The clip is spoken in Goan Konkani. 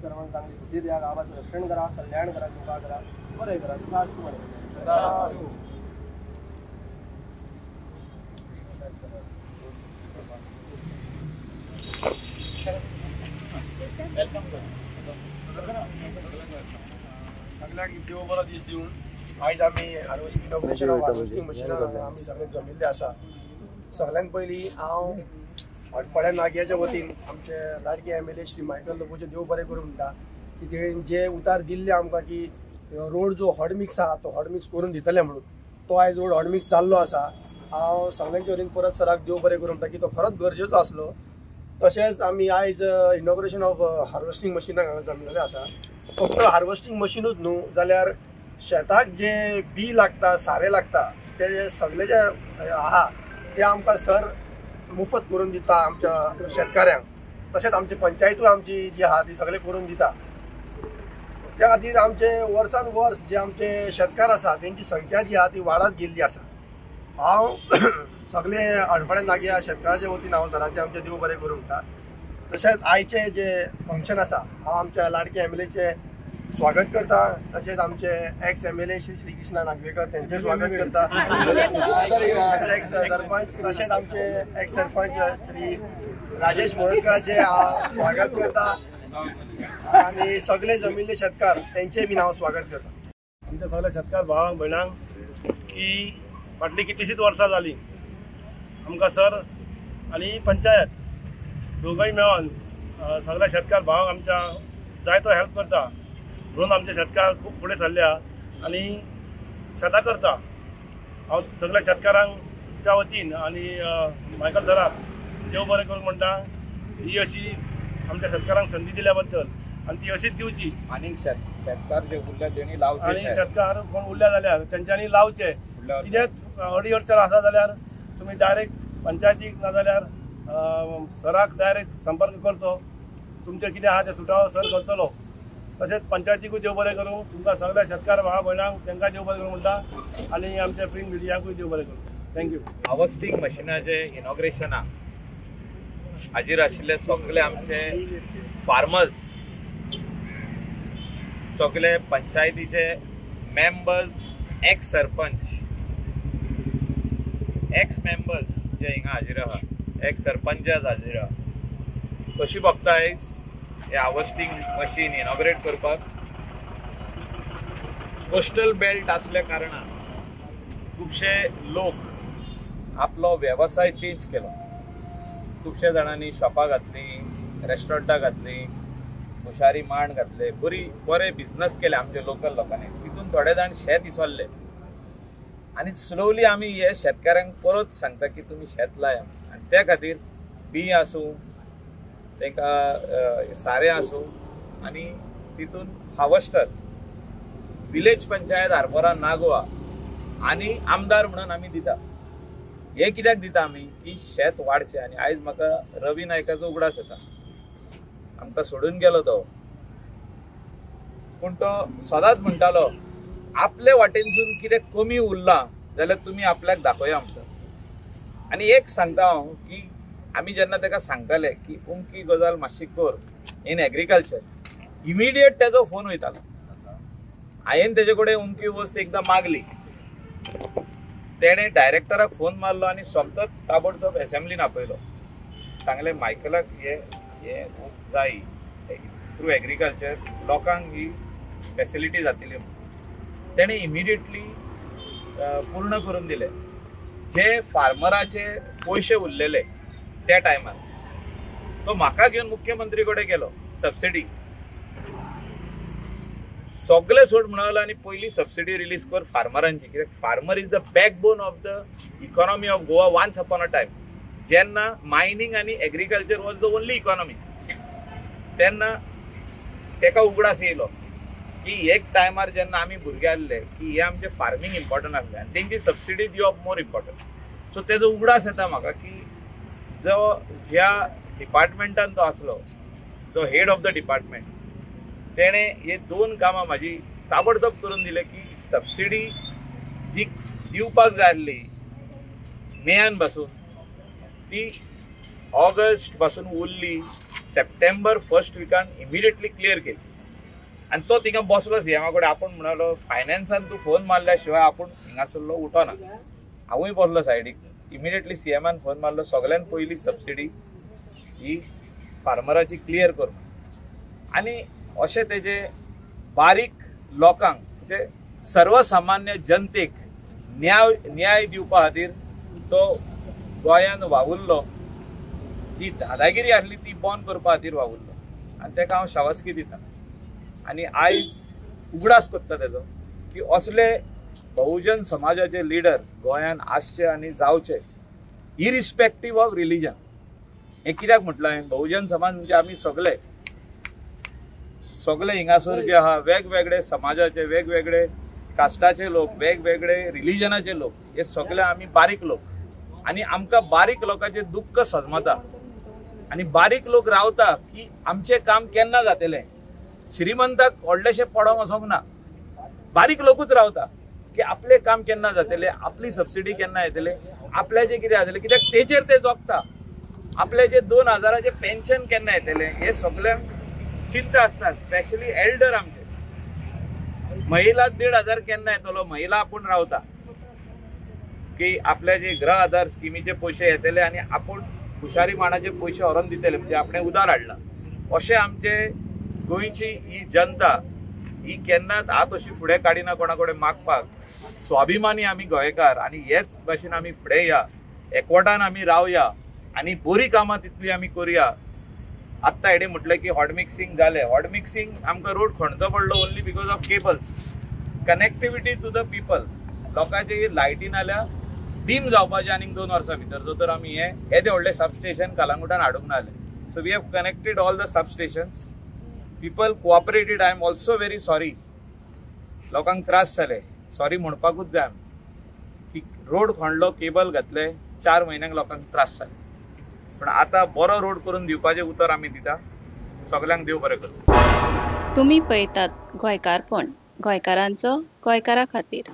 सर्वांक चांगली बुद्धी द्या, गावाचं रक्षण करा, कल्याण करा, कृपा करा, बरे करा. तथास्तु. सगळ्यांक देव बरो दीस दिवन आयज आमी हार्वेस्टिंग हार्वेस्टिंग मशिनां आमी सगळे जमिल्ले आसा. सगळ्यात पयलीं हांव हडफड्या नाग्याच्या वतीन आमचे लाडके MLA Shri Michael लोबोचे देव बरें करूं म्हणटा की तेणें जे उतार दिल्ले आमकां की रोड जो हॉट मिक्स आहा तो हॉट मिक्स करून दितले म्हणून, तो आयज रोड हॉट मिक्स जाल्लो आसा. हांव सगळ्यांच्या वतीन परत सराक देव बरें करूं म्हणटा की तो खरोच गरजेचो आसलो. तशेंच आमी आयज इनॉग्रेशन ऑफ हार्वेस्टिंग मशिनाक हांगा जमलेले आसा. फक्त हार्वेस्टिंग मशिनूच न्हू जाल्यार शेताक जे बी लागता, सारें लागता, ते सगळे जे आहा ते आमकां सर मुफत करून दिता आमच्या शेतकाऱ्यांक. तशेंच आमची पंचायतूय आमची जी आहा ती सगळे करून दिता. त्या खातीर आमचे वर्सान वर्स जे आमचे शेतकार आसा तेंची संख्या जी आहा ती वाडत गेल्ली आसा. हांव सगळे हडफड्या नाग्या शेतकाराच्या वतीन हांव सराचें आमचें देव बरें करूं म्हणटा. तशेंच आयचें जे फंक्शन आसा हांव आमच्या लाडके MLAचें स्वागत करता. तशेंच आमचे ex MLA Shri Shrikrishna Nagvekar तेंचें स्वागत करता, एक्स सरपंच, तशेंच आमचे एक्स सरपंच श्री राजेश मोरजकराचें स्वागत करता आनी सगळे जमिल्ले शेतकार तेंचें बी हांव स्वागत करता. आमच्या सगळ्या शेतकार भावांक भयणांक की फाटलीं कितलींशींच वर्सां जालीं आमकां सर आनी पंचायत दोगूय मेळोन सगळ्या शेतकार भावांक आमच्या जायतो हेल्प करता. म्हणून आमचे शेतकार खूब फुडें सरल्या आनी शेतां करता. हांव सगळ्या शेतकारांच्या वतीन आनी मायकल सराक देव बरें करूंक म्हणटा ही अशी आमच्या शेतकारांक संदी दिल्या बद्दल आनी ती अशीच दिवची. आनी शेतकार जे उरल्या तेणी लावचे, आनी शेतकार कोण उरल्या जाल्यार तेंच्यांनी लावचे. कितें अडी अडचण आसा जाल्यार तुमी डायरेक्ट पंचायतीक ना जाल्यार सराक डायरेक्ट संपर्क करचो. तुमचें कितें आहा तें सुटावो सर करतलो. तशेंच पंचायतीकूय देव बरें करूं, तुमकां सगळ्या शेतकार भावा भयणांक तांकां देव बरें करूं म्हणटा आनी आमच्या प्रिंट मिडियाकूय देव बरें करूं. Thank you. Harvesting मशिनाचें इनॉग्रेशनाक हाजीर आशिल्ले सगळे आमचे फार्मर्स, सगळे पंचायतीचे members, ex sarpanch, ex members जे हिंगा हाजीर आहा, एक्स सरपंच हाजीर आहा. कशी भोगता आयज हे हार्वेस्टिंग मशीन इनॉग्रेट करपाक? कोस्टल बेल्ट आसल्या कारणान खुबशे लोक आपलो वेवसाय चेंज केलो. खुबशे जाणांनी शॉपां घातलीं, रेस्टॉरंटां घातलीं, हुशारी मांड घातले, बरी बरे बिजनस केले आमचे लोकल लोकांनी. तितून थोडे जाण शेत इसवल्ले आनी स्लोली आमी हे शेतकाऱ्यांक परत सांगता की तुमी शेत लाया. आनी त्या खातीर बी आसूं, तांकां सारें आसूं आनी तितून हार्वेस्टर विलेज पंचायत आरपोरा नागवा आनी आमदार म्हणून आमी दिता. हे कित्याक दिता आमी की शेत वाडचें. आनी आयज म्हाका रवी नायकाचो उगडास येता, आमकां सोडून गेलो तो, पूण तो सदांच म्हणटालो आपले वाटेनसून कितें कमी उरलां जाल्यार तुमी आपल्याक दाखोवया आमकां. आनी एक सांगता हांव की आमी जेन्ना ताका सांगताले की अमकी गजाल मातशी कर इन एग्रीकल्चर, इमिडिएट तेजो फोन वयतालो. हांवें तेजे कडेन अमकी वस्त एकदां मागली, तेणें डायरेक्टराक फोन मारलो आनी सोमतोच ताबडतोब एसेंब्लीन आपयलो. सांगलें मायकलाक हे हे वस्त जाय थ्रू एग्रीकल्चर, लोकांक ही फेसिलिटी जातली. तेणें इमिडिएटली पूर्ण करून दिले. जे फार्मराचे पयशे उरलेले त्या टायमार तो म्हाका घेवन मुख्यमंत्री कडेन गेलो, सबसिडी सगळे सोड म्हणलो आनी पयली सबसिडी रिलीज कर फार्मरांची. कित्याक farmer is the backbone of the economy of Goa. Once upon a time जेन्ना मायनींग आनी agriculture was the only economy, तेन्ना तेका उगडास येयलो की एक टायमार जेन्ना आमी भुरगे आसले की हे आमचे फार्मींग इम्पॉर्टंट आसलें आनी तेंची सबसिडी दिवप मोर इम्पॉर्टंट. सो तेजो उगडास येता म्हाका की जो ज्या डिपार्टमेंटान तो आसलो, जो हेड ऑफ the department, तेणें हे दोन कामां म्हाजी ताबडतोब करून दिले की सबसिडी जी दिवपाक जाय आसली मेयान बसून ती ऑगस्ट पासून उरली, सप्टेंबर फर्स्ट विकान इमिडिएटली क्लियर केली. आनी तो थिंगा बसलो सीएमा कडेन. आपूण म्हणालो फायनान्सान तूं फोन मारल्या शिवाय आपूण हिंगासरलो उठना. हांवूय बसलो सायडीक. इमिडिएटली सीएमान फोन मारलो, सगळ्यान पयली सबसिडी ही फार्मराची क्लियर कर. आनी अशें तेजे बारीक लोकांक म्हणजे सर्वसामान्य जनतेक न्याय दिवपा खातीर तो गोंयान वावुरलो. जी दादागिरी आसली ती बंद करपा खातीर वावुरलो आनी ताका हांव शाबासकी दिता. आनी आयज उगडास करता तेजो की असले बहुजन समाजाचे लिडर गोंयान आसचे आनी जावचे, इरिस्पेक्टीव ऑफ रिलिजन. हें कित्याक म्हटलां हांवें, बहुजन समाज म्हणजे आमी सगळे सगळे हिंगासर जे आहा वेगवेगळे समाजाचे, वेगवेगळे कास्टाचे लोक, वेगवेगळे रिलिजनाचे लोक, हे सगळे आमी बारीक लोक आनी आमकां बारीक लोकांचे दुख्ख सजमता आनी बारीक लोक रावता की आमचें काम केन्ना जातलें. श्रीमंताक व्हडलेशें पडोंक वचोंक ना, बारीक लोकूच रावता की आपलें काम केन्ना जातलें, आपली सबसिडी केन्ना येतले, आपल्याचें कितें जातलें, कित्याक तेचेर ते जगता. आपले जे 2000 पेन्शन केन्ना येतलें हे सगळ्यांक चिंता आसता. स्पेशली एल्डर आमचे महिला 1500 केन्ना येतलो, महिला आपूण रावता की आपल्या जे गृह आधार स्किमीचे पयशे येतले आनी आपूण हुशारी माणाचे पयशे व्हरोन दितले, म्हणजे आपणें उदार हाडला. अशें आमचे गोंयची ही जनता ही केन्नाच हात अशी फुडें काडिना कोणा कडेन मागपाक. स्वाभिमानी आमी गोंयकार आनी हेच भाशेन आमी फुडें या, एकवटान आमी रावया आनी बरी कामां तितली आमी करुया. आत्तां हेणें म्हटलें की हॉट मिक्सिंग जालें. हॉट मिक्सिंग आमकां रोड खणचो पडलो only because of cables, connectivity to the people. लोकांचे लायटी नाल्यार डीम जावपाचें आनीक 2 वर्सां भितर, जो तर आमी हें येदें व्हडलें सबस्टेशन कलांगुटान हाडूंक ना जालें. So we have connected all the substations. People cooperated. I am also very sorry, लोकांक त्रास जाले, सॉरी म्हणपाकूच जाय आमी की रोड खणलो, केबल घातले, 4 म्हयन्यांक लोकांक त्रास जाले. पण आतां बरो रोड करून दिवपाचें उतर आमी दिता. सगल्यांक देव बरें करूं. तुमी पळयतात गोंयकारपण, गोंयकारांचो गोंयकारा खातीर.